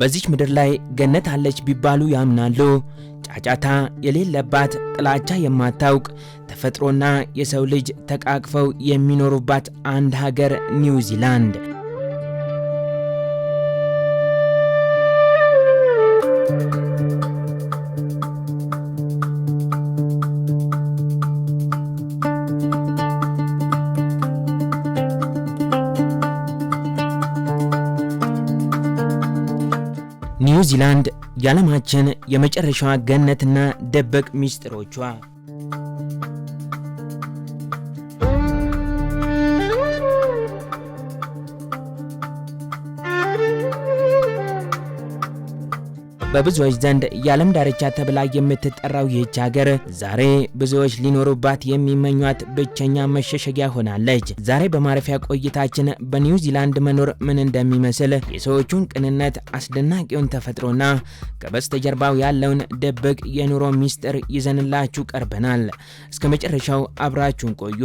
በዚች ምድር ላይ ገነት አለች ቢባሉ ያምናሉ። ጫጫታ የሌለባት፣ ጥላቻ የማታውቅ፣ ተፈጥሮና የሰው ልጅ ተቃቅፈው የሚኖሩባት አንድ ሀገር ኒውዚላንድ። ኒውዚላንድ የዓለማችን የመጨረሻዋ ገነትና ድብቅ ሚስጥሮቿ። በብዙዎች ዘንድ የዓለም ዳርቻ ተብላ የምትጠራው ይህች ሀገር ዛሬ ብዙዎች ሊኖሩባት የሚመኟት ብቸኛ መሸሸጊያ ሆናለች። ዛሬ በማረፊያ ቆይታችን በኒውዚላንድ መኖር ምን እንደሚመስል፣ የሰዎቹን ቅንነት፣ አስደናቂውን ተፈጥሮና ከበስተጀርባው ያለውን ድብቅ የኑሮ ሚስጥር ይዘንላችሁ ቀርበናል። እስከ መጨረሻው አብራችሁን ቆዩ።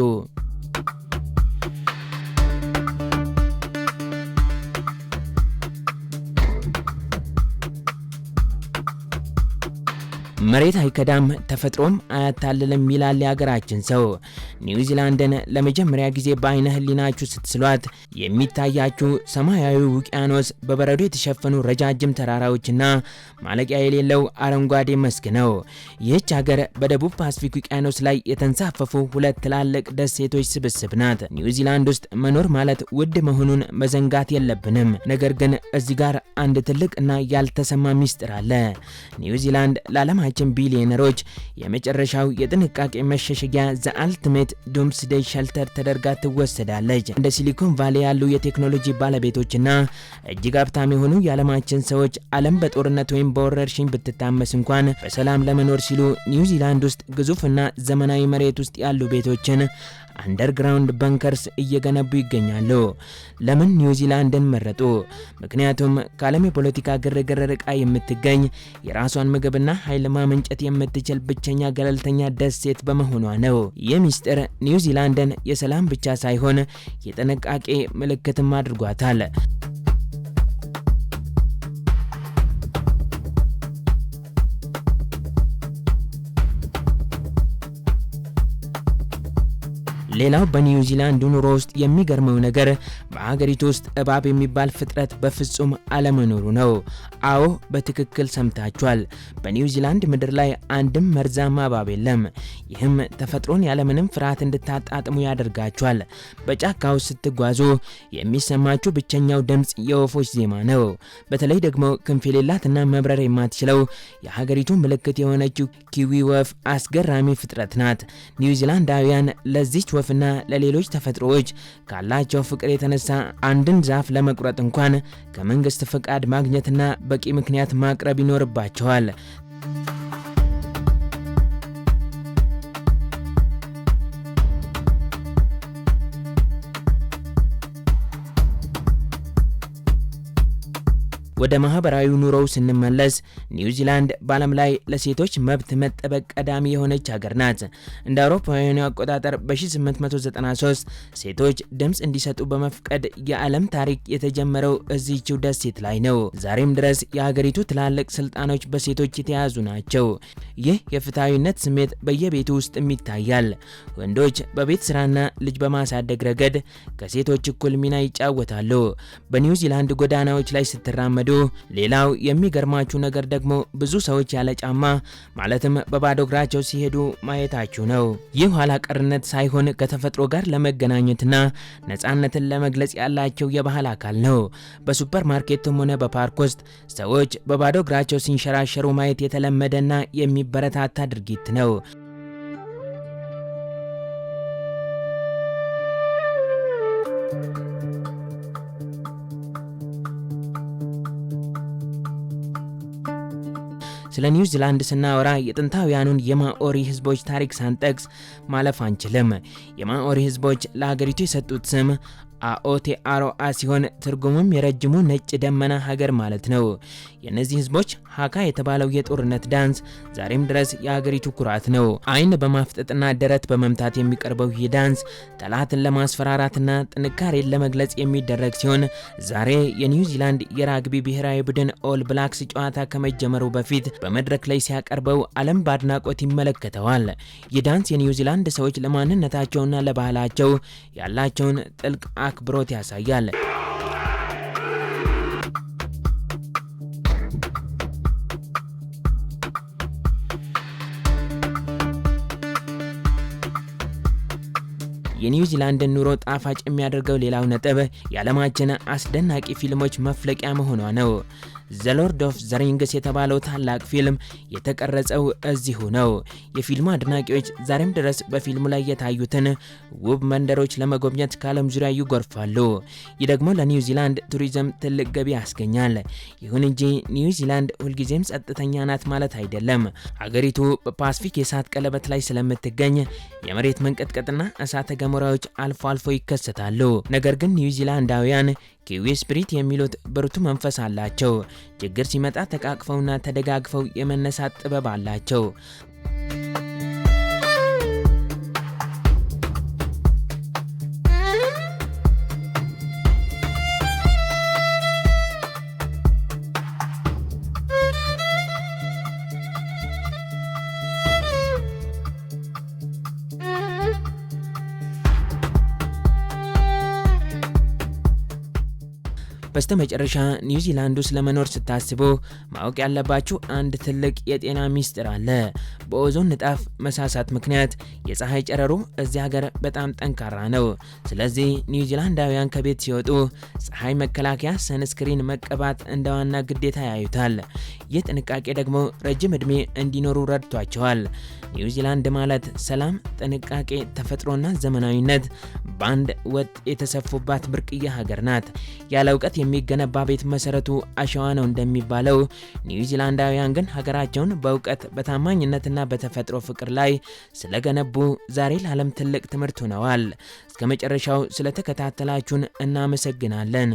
መሬት አይከዳም ተፈጥሮም አያታልልም ይላል የሀገራችን ሰው። ኒውዚላንድን ለመጀመሪያ ጊዜ በአይነ ህሊናችሁ ስትስሏት የሚታያችሁ ሰማያዊ ውቅያኖስ፣ በበረዶ የተሸፈኑ ረጃጅም ተራራዎችና ማለቂያ የሌለው አረንጓዴ መስክ ነው። ይህች ሀገር በደቡብ ፓስፊክ ውቅያኖስ ላይ የተንሳፈፉ ሁለት ትላልቅ ደሴቶች ስብስብ ናት። ኒውዚላንድ ውስጥ መኖር ማለት ውድ መሆኑን መዘንጋት የለብንም። ነገር ግን እዚህ ጋር አንድ ትልቅ እና ያልተሰማ ሚስጥር አለ። ኒውዚላንድ ለዓለማችን ቢሊዮነሮች የመጨረሻው የጥንቃቄ መሸሸጊያ፣ the ultimate doomsday shelter ተደርጋ ትወሰዳለች። እንደ ሲሊኮን ቫሊ ያሉ የቴክኖሎጂ ባለቤቶችና እጅግ ሀብታም የሆኑ የዓለማችን ሰዎች ዓለም በጦርነት ወይም በወረርሽኝ ብትታመስ እንኳን በሰላም ለመኖር ሲሉ ኒውዚላንድ ውስጥ ግዙፍና ዘመናዊ መሬት ውስጥ ያሉ ቤቶችን፣ underground bunkers እየገነቡ ይገኛሉ። ለምን ኒውዚላንድን መረጡ? ምክንያቱም ከዓለም የፖለቲካ ግርግር ርቃ የምትገኝ፣ የራሷን ምግብና ኃይል ማመንጨት የምትችል ብቸኛ ገለልተኛ ደሴት በመሆኗ ነው። ይህ ሚስጥር ኒውዚላንድን የሰላም ብቻ ሳይሆን የጥንቃቄ ምልክትም አድርጓታል። ሌላው በኒውዚላንድ ኑሮ ውስጥ የሚገርመው ነገር በሀገሪቱ ውስጥ እባብ የሚባል ፍጥረት በፍጹም አለመኖሩ ነው። አዎ፣ በትክክል ሰምታችኋል። በኒውዚላንድ ምድር ላይ አንድም መርዛማ እባብ የለም። ይህም ተፈጥሮን ያለምንም ፍርሃት እንድታጣጥሙ ያደርጋችኋል። በጫካ ውስጥ ስትጓዙ የሚሰማችሁ ብቸኛው ድምፅ የወፎች ዜማ ነው። በተለይ ደግሞ ክንፍ የሌላትና መብረር የማትችለው የሀገሪቱ ምልክት የሆነችው ኪዊ ወፍ አስገራሚ ፍጥረት ናት። ኒውዚላንዳውያን ለዚች ወፍና ለሌሎች ተፈጥሮዎች ካላቸው ፍቅር የተነሳ አንድን ዛፍ ለመቁረጥ እንኳን ከመንግስት ፈቃድ ማግኘትና በቂ ምክንያት ማቅረብ ይኖርባቸዋል። ወደ ማህበራዊ ኑሮው ስንመለስ ኒውዚላንድ በዓለም ላይ ለሴቶች መብት መጠበቅ ቀዳሚ የሆነች ሀገር ናት። እንደ አውሮፓውያኑ አቆጣጠር በ1893 ሴቶች ድምፅ እንዲሰጡ በመፍቀድ የዓለም ታሪክ የተጀመረው እዚህችው ደሴት ላይ ነው። ዛሬም ድረስ የሀገሪቱ ትላልቅ ስልጣኖች በሴቶች የተያዙ ናቸው። ይህ የፍትሐዊነት ስሜት በየቤቱ ውስጥም ይታያል። ወንዶች በቤት ስራና ልጅ በማሳደግ ረገድ ከሴቶች እኩል ሚና ይጫወታሉ። በኒውዚላንድ ጎዳናዎች ላይ ስትራመዱ፣ ሌላው የሚገርማችሁ ነገር ደግሞ ብዙ ሰዎች ያለ ጫማ ማለትም በባዶ እግራቸው ሲሄዱ ማየታችሁ ነው። ይህ ኋላ ቀርነት ሳይሆን ከተፈጥሮ ጋር ለመገናኘትና ነፃነትን ለመግለጽ ያላቸው የባህል አካል ነው። በሱፐር ማርኬትም ሆነ በፓርክ ውስጥ ሰዎች በባዶ እግራቸው ሲንሸራሸሩ ማየት የተለመደና የሚበረታታ ድርጊት ነው። ስለ ኒውዚላንድ ስናወራ የጥንታውያኑን የማኦሪ ህዝቦች ታሪክ ሳንጠቅስ ማለፍ አንችልም። የማኦሪ ህዝቦች ለሀገሪቱ የሰጡት ስም አኦቴአሮአ ሲሆን ትርጉሙም የረጅሙ ነጭ ደመና ሀገር ማለት ነው። የእነዚህ ህዝቦች ሀካ የተባለው የጦርነት ዳንስ ዛሬም ድረስ የሀገሪቱ ኩራት ነው። ዓይን በማፍጠጥና ደረት በመምታት የሚቀርበው ይህ ዳንስ ጠላትን ለማስፈራራትና ጥንካሬን ለመግለጽ የሚደረግ ሲሆን፣ ዛሬ የኒውዚላንድ የራግቢ ብሔራዊ ቡድን ኦል ብላክስ ጨዋታ ከመጀመሩ በፊት በመድረክ ላይ ሲያቀርበው ዓለም በአድናቆት ይመለከተዋል። ይህ ዳንስ የኒውዚላንድ ሰዎች ለማንነታቸውና ለባህላቸው ያላቸውን ጥልቅ አክብሮት ያሳያል። የኒውዚላንድን ኑሮ ጣፋጭ የሚያደርገው ሌላው ነጥብ የዓለማችን አስደናቂ ፊልሞች መፍለቂያ መሆኗ ነው። The Lord of the Rings የተባለው ታላቅ ፊልም የተቀረጸው እዚሁ ነው። የፊልሙ አድናቂዎች ዛሬም ድረስ በፊልሙ ላይ የታዩትን ውብ መንደሮች ለመጎብኘት ከዓለም ዙሪያ ይጎርፋሉ። ይህ ደግሞ ለኒውዚላንድ ቱሪዝም ትልቅ ገቢ ያስገኛል። ይሁን እንጂ ኒውዚላንድ ሁልጊዜም ጸጥተኛ ናት ማለት አይደለም። ሀገሪቱ በፓስፊክ የእሳት ቀለበት ላይ ስለምትገኝ የመሬት መንቀጥቀጥና እሳተ ገሞራዎች አልፎ አልፎ ይከሰታሉ። ነገር ግን ኒውዚላንዳውያን Kiwi spirit የሚሉት ብርቱ መንፈስ አላቸው። ችግር ሲመጣ ተቃቅፈውና ተደጋግፈው የመነሳት ጥበብ አላቸው። በስተመጨረሻ ኒውዚላንድ ውስጥ ለመኖር ስታስቡ ማወቅ ያለባችሁ አንድ ትልቅ የጤና ሚስጥር አለ። በኦዞን ንጣፍ መሳሳት ምክንያት የፀሐይ ጨረሩ እዚህ ሀገር በጣም ጠንካራ ነው። ስለዚህ ኒውዚላንዳውያን ከቤት ሲወጡ ፀሐይ መከላከያ sunscreen መቀባት እንደ ዋና ግዴታ ያዩታል። ይህ ጥንቃቄ ደግሞ ረጅም ዕድሜ እንዲኖሩ ረድቷቸዋል። ኒውዚላንድ ማለት ሰላም፣ ጥንቃቄ፣ ተፈጥሮና ዘመናዊነት በአንድ ወጥ የተሰፉባት ብርቅዬ ሀገር ናት። ያለ እውቀት የሚገነባ ቤት መሰረቱ አሸዋ ነው እንደሚባለው፣ ኒውዚላንዳውያን ግን ሀገራቸውን በእውቀት፣ በታማኝነትና በተፈጥሮ ፍቅር ላይ ስለገነቡ ዛሬ ለዓለም ትልቅ ትምህርት ሆነዋል። እስከ መጨረሻው ስለተከታተላችሁን እናመሰግናለን።